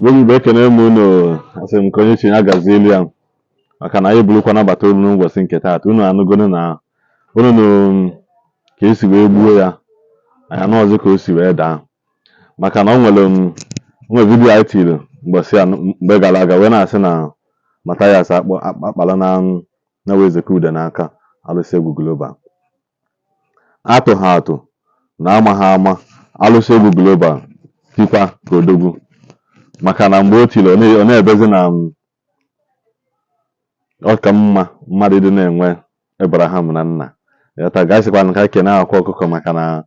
Igbo Igbo, ekene m unu. Asị m ka onye chi ya gazielu ya, maka na anyị burukwa nabata unu n'ụbọchị nke taata. Unu anụgonu na unu nụ ka esi wee gbuo ya, anyị anụọzi ka o si wee daa, maka na o nwere nwere vidiyo anyị tiri mbọsị a mgbe gara aga wee na-asị na Mathias akpala na na wee Ezekude n'aka Alụsị Egwu Global. Atụ ha atụ na ama ha ama. Alụsị Egwu Global tikwa ka odogwu, maka na mgbe o tiri, ọ na-ebezi na ọ ka mma mmadụ ịdị na-enwe Abraham na nna ya taa. Gasịkwa ka kene Akwa Ọkụkọ, maka na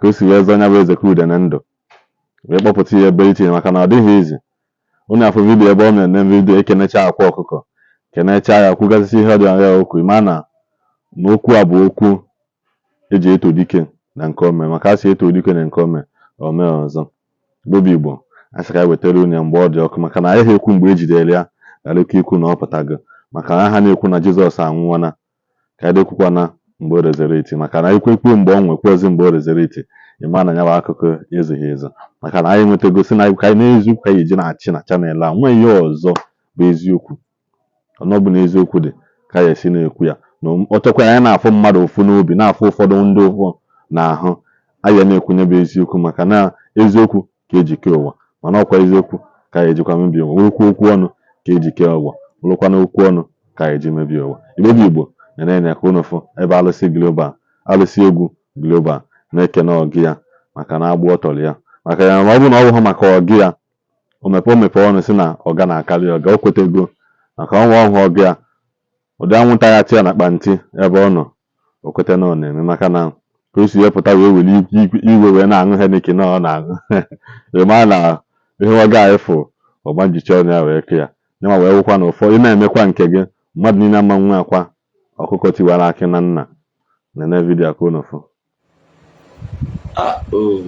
ka o si wee zọọ nya bụ Ezekude na ndụ wee kpọpụta ya ebe iche, maka na ọ dịghị izi. Unu afụ vidiyo ebe ọ na-eme vidiyo ekenecha Akwa Ọkụkọ, kenecha ya, kwugasịsị ihe ọ dị ya okwu ma na na okwu a bụ okwu eji eto dike na nke ome, maka a sị eto dike na nke ome ome ọzọ. Igbo bụ Igbo, a sị ka anyị wetara unu ya mgbe ọ dị ọkụ, maka na anyị ha ekwu mgbe e jidere ya ghara ike ikwu na ọ pụtago, maka na ha na-ekwu na Jizọs anwụọna, ka anyị ekwukwana mgbe o resurrect, maka na ekwu ekwu mgbe ọ nwụ ekwuozi mgbe o resurrect, ịma na ya bụ akụkọ ezughị ezu, maka na anyị nwetago si na ka anyị n'eziokwu ka anyị eji na-achị na channel a nwee ihe ọzọ bụ eziokwu. Ọnụ ọ bụ na eziokwu dị ka anyị esi na-ekwu ya na ọ chọkwa anyị na-afụ mmadụ ụfụ n'obi, na-afụ ụfọdụ ndị ụfụ n'ahụ, anyị na-ekwunye bụ eziokwu, maka na eziokwu ka eji kee ụwa, mana ọkwa eziokwu ka anyị ejikwa mebie ụwa. Bụrụkwa okwu ọnụ ka eji kee ụwa, bụrụkwa na okwu ọnụ ka anyị eji mebie ụwa. Igbo bụ Igbo, na-enye ka unu fụ ebe Alụsị Global, Alụsị Egwu Global na-ekene ọgị ya, maka na agbụ ọ tọrọ ya, maka ya ma ọ bụ na ọ bụghị maka ọgị ya o mepe o mepe ọnụ sị na ọga na-akarị ọga. O kwetego maka ọnwa ọhụụ ọgị ya ụdị anwụnta ya tịa na kpanti ebe ọ nọ, o kweta na ọ na-eme, maka na ka o si wee pụta wee were iwe wee na-aṅụ Heineken na ọ na-aṅụ, ị ma na ihe ọga anyị fụ ọgba njichi ọnụ ya wee kụ ya nyanwa wee wụkwa na ụfọdụ ị na-emekwa nke gị mmadụ niile ama nwe akwa ọkụkọ tiwara akị na nna. Nene vidiyo ka unu fụ. Ah, oh.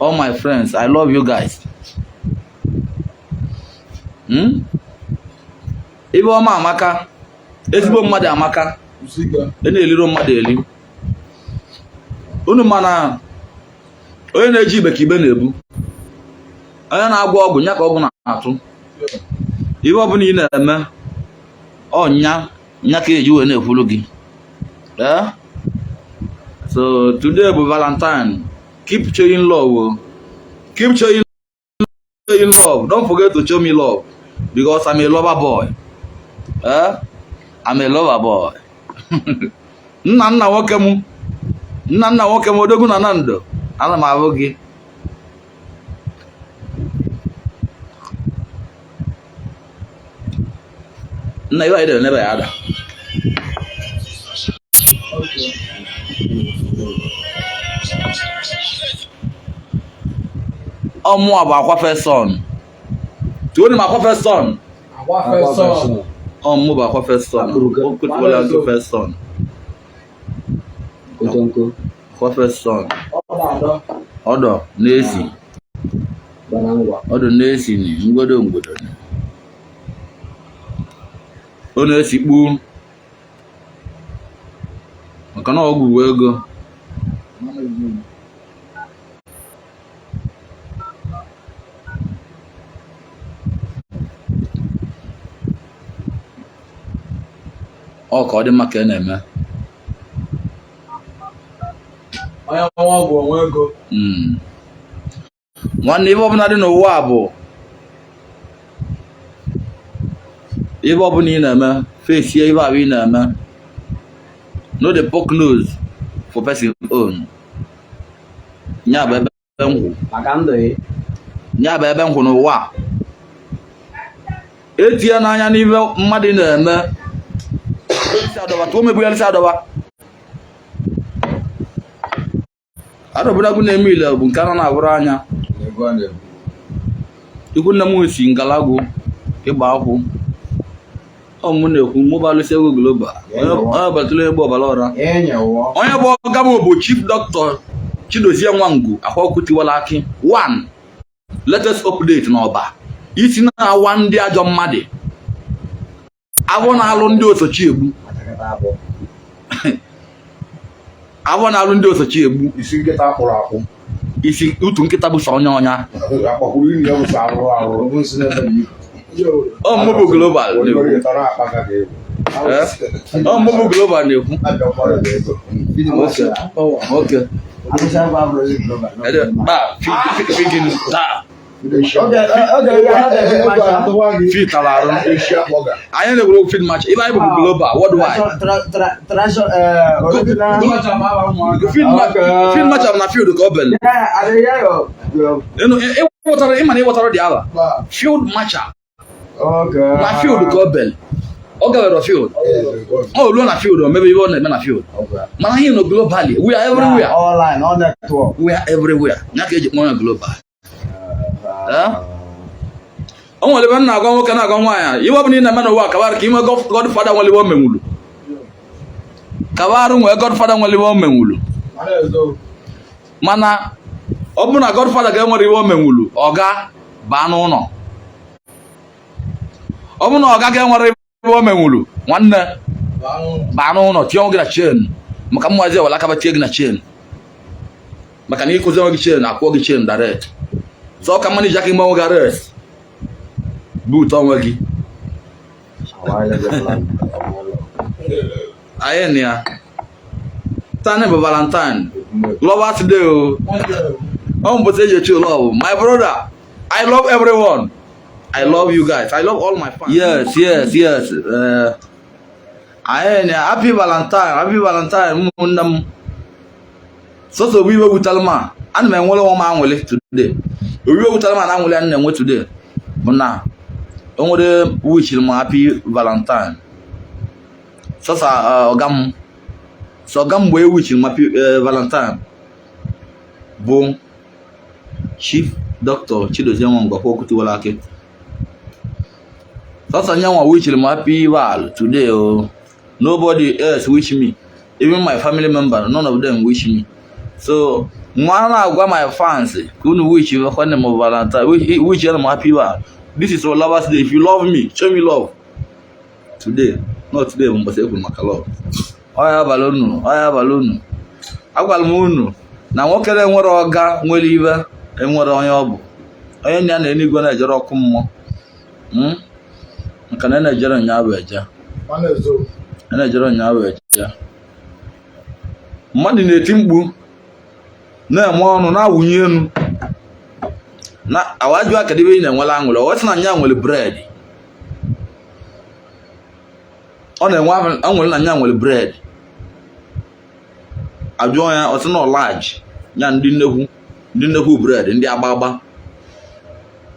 All my friends, I love you guys. Hmm? Ibe ọma amaka, ezigbo mmadụ amaka, e na-eliro mmadụ eli. Unu mana onye na-eji igbe ka igbe na-ebu, onye na-agwọ ọgwụ nya ka ọgwụ na-atụ. Ibe ọbụla ị na-eme, ọ nya nya ka eji wee na-ekwulu gị. Eh? So today bụ Valentine. Keep showing love. Oh. Keep showing love. Don't forget to show me love because I'm a lover boy. Eh? I'm a lover boy. Nna nna nwoke m, nna nna nwoke m, odogwu na Nando, ana m ahụ gị. Nna, ibe anyị dere n'ebe ya ada. Ọ mụa bụ Akwa First Son. Tụọ m Akwa First Son. Ọ mụ bụ Akwa First Son. Okwutuola nke First Son. Akwa First Son. Ọdọ na-esi. Ọdọ na-esi ni ngwodo ngwodo. Ọ na-esikpu maka na ọgwụ bụ ego. Ọ ka ọ dị mma ka ị na-eme. Onye nwe ọgwụ onwe ego. Nwanne, ife ọbụla dị n'ụwa a bụ ife ọbụla ị na-eme, fesie ife ahụ ị na-eme. No dey poke nose for person own. Nya bụ ebe nkwụ. Maka ndụ gị. Nya bụ ebe nkwụ n'ụwa a. Etinye n'anya n'ife mmadụ na-eme. Isi adọba, tụọ megbugharịsị adọba. Arọbụnagụ na-eme ile bụ nke a na-abụrụ anya. Ikwu nne m si Ngalagwu ịgba akwụ. Ọ mụ na-ekwu mụ bụ Alụsị Egwu Global. Onye batụrụ egbe ọbara ọra. Onye bụ ọga m bụ Chief Doctor Chidozie Nwangwu, Akwa Ọkụkọ Tiwara Akị 1, latest update n'Ọba, isi na-awa ndị ajọ mmadụ, avọ na-alụ ndị osochi egbu, avọ na-alụ ndị osochi egbu, isi nkịta akpụrụ akpụ, Isi utu nkịta bụ sọ onye ọnya. Ọ mụ bụ global na-ekwu. Ọ mụ bụ global na-ekwu. Okay. Ba, fi gịnị? Taa. Fi tara arụ. Anyị na-egwuru okwu field marshal. Ibe anyị bụ global, worldwide. Field marshal na field ka ọ bele. Ịghọtara ịma na ịghọtara dị ala. Field marshal na field ka ọ bele. Ọ gawere field. Ọ ruo na field, o mebe ihe ọ na-eme na field. Mana anyị nọ globally. We are everywhere. Online, all network. We are everywhere. Ya ka eji kpọọ ya global. O nwere ebe m na-agwa nwoke, na-agwa nwaanyị, iwe ọ bụla ị na-eme n'ụwa, kabara ka ime godfather nwere iwe o menwulu. Kabarụ nwee godfather nwere iwe o menwulu. Mana ọ bụrụ na godfather ga-enwere iwe o menwulu, ọga baa n'ụlọ. Ọ bụrụ na ọga ga-enwere iwe o menwulu, nwanne, baa n'ụlọ, tie onwe gị na chain, maka mmazi ewere akaba tie gị na chain, maka na ịkụzi onwe gị chain, akwụọ gị chain direct. So ọ ka mma iji aka ime onwe gị arrest bụ ụtọ onwe gị. Anyị na ya taa bụ Valentine, Lovers Day. O ọ mbọsị eji echi love. My brother, I love everyone. I love you guys. I love all my fans. Yes. Anyị na happy Valentine, happy Valentine, ụmụnne m. Sọsọ bụ iwe wutara m a, ana m enwere onwe m anwụlị today. Iwe wutara m a na anwụlị a na-enwe today bụ na o nwere wishiri m happy Valentine. Sọsọ ọga m, sọ ọga m mgbe e wishiri m happy Valentine bụ Chief Dr. Chidozie Nwangwakwa Okwutiwara Akị. Sọsọ nyanwa wishiri m happy Val today o. Nobody else wish me. Even my family member, none of them wish me. So nwa na-agwa my fans ka unu wish kwanne m Valentine, wish m happy Val. This is our Lovers Day. If you love me, show me love today. Not today bụ mbọsị ekwuru maka love. Ọya abalị unu, ọya abalị unu. Agwara m unu na nwoke na-enwere ọga nwere ibe enwere onye ọ bụ onye nya na eluigwe na-ejere ọkụ mmụọ, Maka na na-ejere nya bụ eje, na-ejere nya bụ eje. Mmadụ na-eti mkpu, na-eme ọnụ, na-awụnye elu na awaju akadebe ị na-enwere aṅụrị. Ọ sị na nya nwere bread, ọ na-enwe aṅụrị na nya nwere bread. Ajụọ ya, ọ sị na large ya, ndị nnekwu, ndị nnekwu bread, ndị agba agba,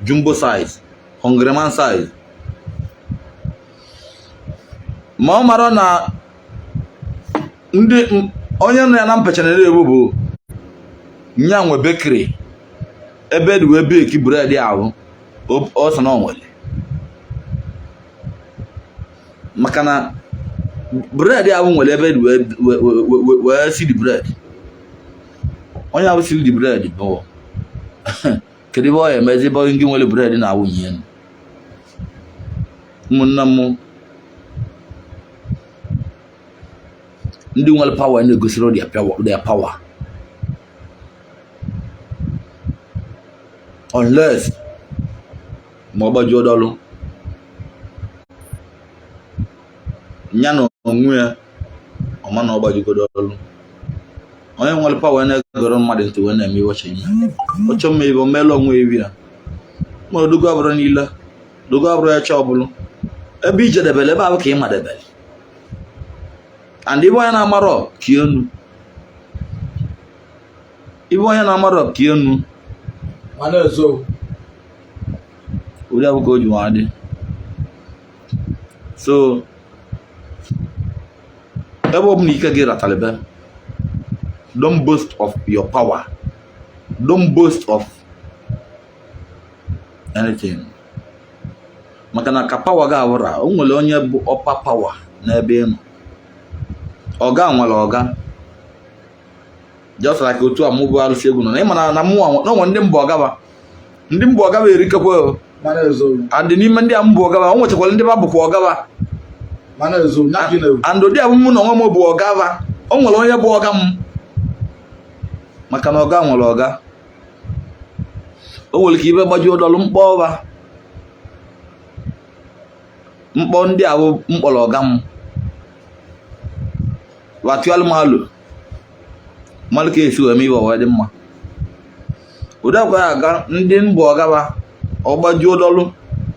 jumbo size, hungry man size. Ma ọ mara na ndị onye nọ ya na mpecha na-ebu bụ nya nwe bakery ebe dị wee bake bread ahụ. Ọ sị na ọ nwere maka na bread ahụ nwere ebe dị wee si the bread. Onye ahụ siri the bread bụ kedu ebe ọ ya emezi ebe ndị nwere bread na-awụnye ya? Ụmụnne m, ndị nwere power na-egosiri their power unless ma ọ gbajuo dọlụ ya na onwe ya, ọma na ọ gbajugodo ọlụ. Onye nwere power na-egoro mmadụ ntị wee na-eme ihe ọchọ ime, ọchọ mma ibe o meela onwe ibi ya. Ma odogo abụrụ niile, dogo abụrụ ya chọọ ọbụlụ ebe ijedebele, ebe ahụ ka ị madebele. And ibe onye na-amarọ ka enu, ibe onye na-amarọ ka enu ụdị abụ ka o ji nwa dị. So ebe ọ bụla ike gị ratara ebe, don't boast of your power, don't boast of anything, maka na ka power gị awụra, o nwere onye bụ upper power n'ebe ị nọ. Ọga nwere ọga, just like otu a mụ bụ alụsị egwu nọ na ịma na mụ na onwe ndị mbụ ọgaba, ndị mbụ ọgaba erikekwe o. And n'ime ndị a mbụ ọgaba, o nwechakwara ndị ba bụkwa ọgaba. And ụdị abụ mụ na onwe m bụ ọgaba, o nwere onye bụ ọga m, maka na ọga nwere ọga. O nwere ka ibe gbajuo dọlụ mkpọ ọba mkpọ ndị ahụ mkpọrọ ọga m watụalụ m alo mmalụ ka esi wee mee ibe wee dị mma. Ụdị akwa ya aga ndị mbụ ọgaba ọ gbajuo dọlụ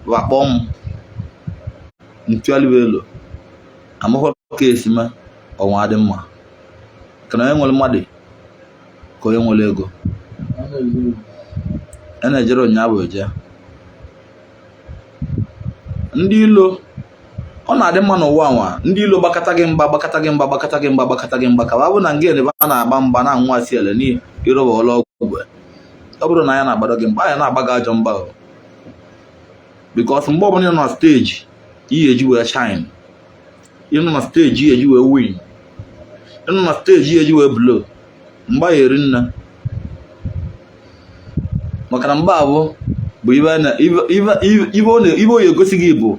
wakpọ m ntụalụ elo amakwa ka esi mee ọnwa adị mma ka na onye nwere mmadụ ka onye nwere ego a na-ejere ụnyaahụ eje. Ndị ilo ọ na-adị mma n'ụwa nwa ndị ilo gbakọta gị mgba gbakọta gị mgba gbakọta gị mgba gbakọta gị mgba ka ọ bụ na ngị ebe a na-agba mgba na-anwụ asị ele n'ihi ịrọba ọla ọgwụ. Ọ bụrụ na anya na-agbado gị mgba, anya na-agba gị ajọ mgba o, because mgbe ọbụla ị nọ na stage ihe eji wee shine, ị nọ na stage ihe eji wee win, ị nọ na stage ihe eji wee blow, mgba ya eri nne, maka na mgba abụ bụ ibe na ibe ibe ibe ọ na- ibe ọ ga-egosi gị bụ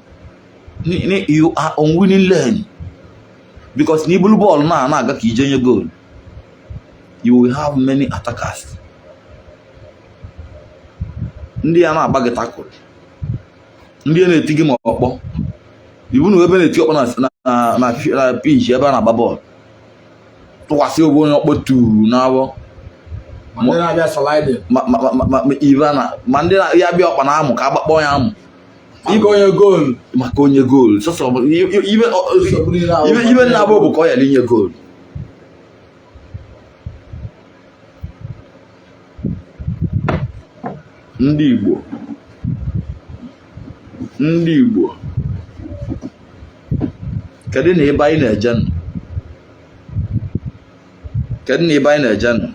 you are on winning lane, because na ibulu bọọlụ na na-aga ka ije nye goal, you will have many attackers ndị ya na-agba gị tackle, ndị a na-eti gị ma ọkpọ ibu na ebe na-eti ọkpọ na na na na pitch ebe a na-agba bọọlụ, tụkwasị obu onye ọkpọ turu n'awọ. Ma ndị na-abịa sliding. Ma ma ma ma ma ibe na ma ndị na- ya bịa ọkpa na amụ ka agbakpọ ya amụ. Maka onye goal. Maka onye goal sọsọ bụ ibe nsogbu niile ahụ. Ibe ibe na-abụ bụ ka ọ ghara inye goal. Ndị Igbo, ndị Igbo, kedu na ebe anyị na-eje nụ? Kedu na ebe anyị na-eje nụ?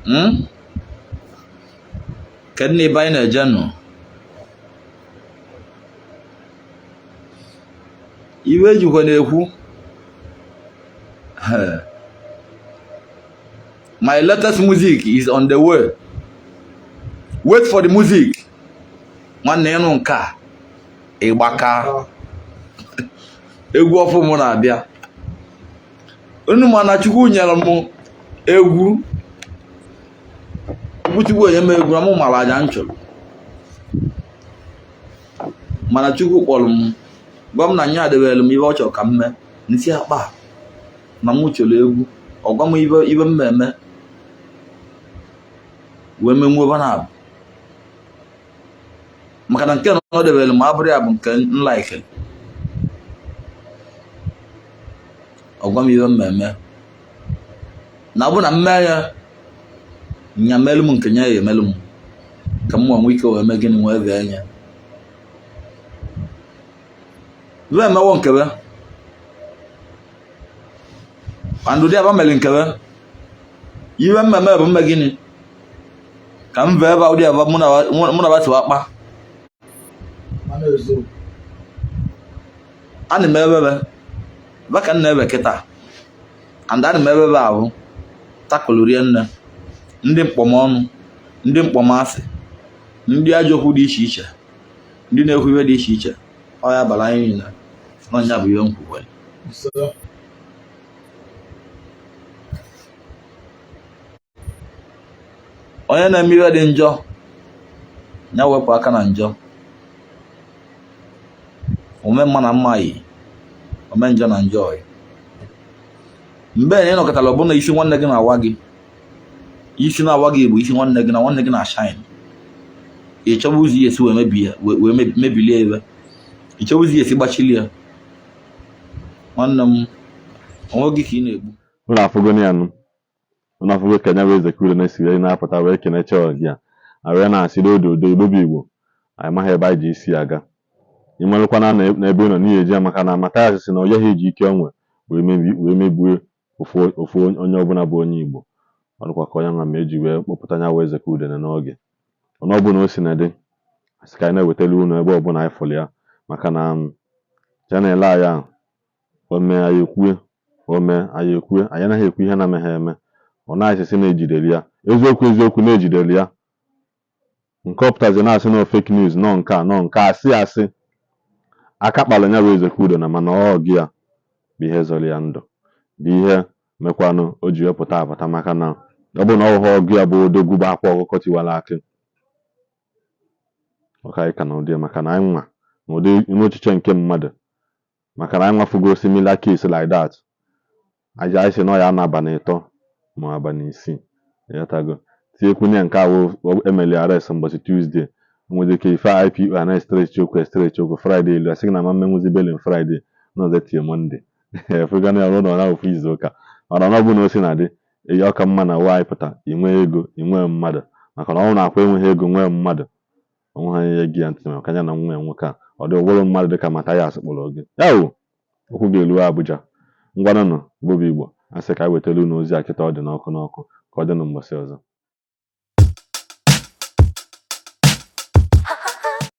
Hmm? Kedu na ebe anyị na-eje nụ? Iwe ejikwa na-ekwu, my latest music is on the way, wait for the music. Nwanne, ịnụ nke a ịgbaka egwu ọfụ mụ na-abịa unu, mana Chukwu nyere m egwu. Egwu Chukwu enye m egwu na mụ mara aja m chụrụ, mana Chukwu kpọrọ m gwa m na nya debere m ibe ọ chọrọ ka m mee nsị akpa na mụ chọrọ egwu. Ọ gwa m ibe ibe m eme wee menwuo ebe na-abụ, maka na nke na ọ debere m abụrụ ya bụ nke m like. Ọ gwa m ibe m eme na ọ bụ na mme ya nya melụ m nke nya ya emelụ m ka m nwee ike wee mee gịnị, wee bee nya wee emewo nkebe and ụdị aba mere nkebe iwe mmemme bụ mme gịnị ka m vee ebe ụdị aba mụ na ba si akpa. Mana ezo. Ana m ebebe ba ka m na-ebe kịta and ana m ebebe ahụ takụlụ rie nne ndị mkpọmọnụ, ndị mkpọmasị, ndị ajọ okwu dị iche iche, ndị na-ekwu ihe dị iche iche. Ọ ya bara anyị niile n'ọnya bụ ihe m kwukwere. Ise. Onye na-eme ihe dị njọ ya wepụ aka na njọ. Ome mma na mma yi, ome njọ na njọ yi. Mgbe na ị nọkọtara ọbụna isi nwanne gị na-awa gị, isi na-awa gị bụ isi nwanne gị na nwanne gị na-shine, ị chọba ụzọ ihe esi wee mebie ya, wee mebilie ebe ị chọba ụzọ ihe esi gbachili ya. Nwanne m, onwe gị ka ị na-egbu. Unu afụgo ya nụ, unu afụgo ka nya bụ Eze Kudo na-esi wee na-apụta wee kenecha ọgị a, a wee na-asị n'ododo. Igbo bụ Igbo, anyị maghị ebe anyị ji isi aga. Ịmalụkwana na n'ebe ị nọ n'ihi eji ya, maka na Mathias sị na ọ yaghị eji ike onwe wee mebi wee megbue ofu ofu onye ọbụla bụ onye Igbo. Ọ dịkwa ka onye nwa ma eji wee kpọpụta nya bụ Eze Udene n'oge ọnụ ọbụla o si na dị asị ka anyị na-ewetara unu ebe ọbụla anyị fụrụ ya, maka na channel anyị a, o mee anyị ekwue, o mee anyị ekwue. Anyị anaghị ekwu ihe na-ameghị eme. Ọ na-asị sị na-ejidere ya eziokwu, eziokwu na-ejidere ya nke ọ pụtazi na-asị nọ fake news, nọ nke a, nọ nke asị asị aka kpara ya bụ Eze Udene, mana ọ gị ya bụ ihe zọrọ ya ndụ, bụ ihe mekwanụ o ji wepụta apụta, maka na Ọ bụrụ na ọ hụghị ọgụ ya bụ odogwu bụ Akwa Ọkụkọ Tiwara Akị, ọka anyị ka na ụdị ya, maka na anyị nwa na ụdị ime echiche nke mmadụ, maka na anyị nwafugo similar case like that. Aja anyị si na ọ ya na abalị 3 ma abalị 6, ịghọtago? Tinyekwunye nke ahụ emeli arrest mbọchị Tuesday, nwere ike ife IPO a na-estretch okwu, estretch okwu Friday elu, asị gị na ma mmenwuzi bail Friday n'ọzọ tie Monday, efegana ya n'ụlọ na ofu izu ụka. Mana ọ bụ na o si na dị eyi, ọka mma na nwaanyị pụta inwe ego inwe mmadụ, maka na ọ na-akwa enweghị ego nwee mmadụ onwe ha ihe gị ya ntị, maka ya na nwa ya nwoke a ọ dị ụgbọrọ mmadụ dịka Mathias kpọrọ gị ya wụ okwu ga-elu Abuja. Ngwanụnụ, Igbo bụ Igbo, a sị ka anyị wetara unu ozi a kịta, ọ dị n'ọkụ n'ọkụ. Ka ọ dị na mbọsị ọzọ.